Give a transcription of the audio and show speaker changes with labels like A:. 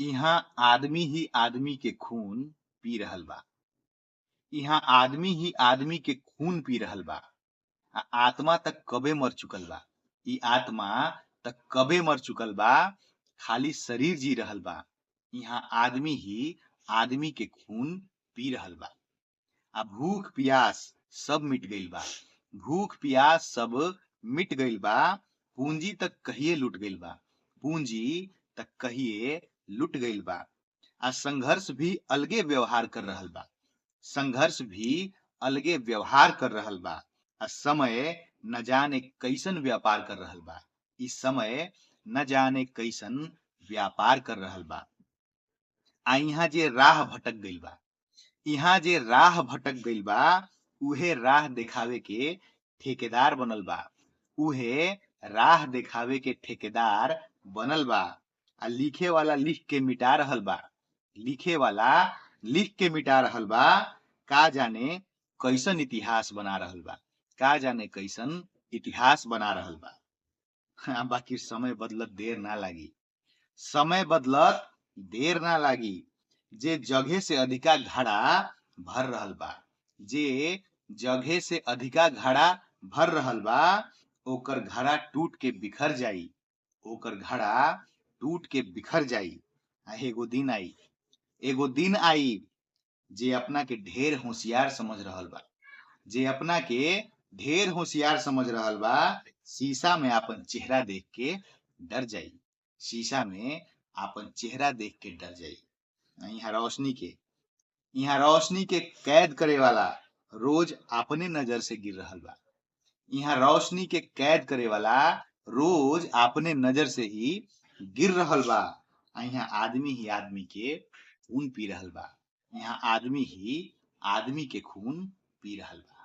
A: इहाँ आदमी ही आदमी के खून पी रहल बा। इहाँ आदमी ही आदमी के खून पी रहल बा। आ आत्मा तक कबे मर चुकल बा। इ आत्मा तक कबे मर चुकल बा, खाली शरीर जी रहल बा। इहाँ आदमी ही आदमी के खून पी रहल बा। आ भूख प्यास सब मिट गईल बा। भूख प्यास सब मिट गईल बा। पूंजी तक कहिए लूट गईल बा। पूंजी तक कहिए लूट गईल बा। आ संघर्ष भी अलगे व्यवहार कर रहल बा। संघर्ष भी अलगे व्यवहार कर रहल बा। आ समय न जाने कैसन व्यापार कर रहल बा। इ समय न जाने कैसन व्यापार कर रहल बा। आ इहाँ जे राह भटक गईल बा, इहाँ जे राह भटक गईल बा, उहे राह देखावे के ठेकेदार बनल बा। उहे राह देखावे के ठेकेदार बनल बा। आ लिखे वाला लिख के मिटा रहल बा। लिखे वाला लिख के मिटा रहल बा। का जाने कैसन इतिहास बना रहल बा। का जाने कैसन इतिहास बना रहल बा। हाँ, बाकी समय बदलत देर ना लागी। समय बदलत देर ना लागी। जे जगह से अधिका घड़ा भर रहल बा, जे जगह से अधिका घड़ा भर रहल बा, ओकर घड़ा टूट के बिखर जाई। ओकर घड़ा टूट के बिखर जाई। आ एगो दिन आई, एगो दिन आई जे अपना के ढेर होशियार समझ रहल बा, जे अपना के ढेर होशियार समझ रहल बा, शीशा में आपन चेहरा देख के डर जाई। शीशा में आपन चेहरा देख के डर जाई। यहाँ रोशनी के, यहाँ रोशनी के कैद करे वाला रोज अपने नजर से गिर रहल बा। यहाँ रोशनी के कैद करे वाला रोज अपने नजर से ही गिर रहल बा। आ यहाँ आदमी ही आदमी के खून पी रहल बा। यहाँ आदमी ही आदमी के खून पी रहल बा।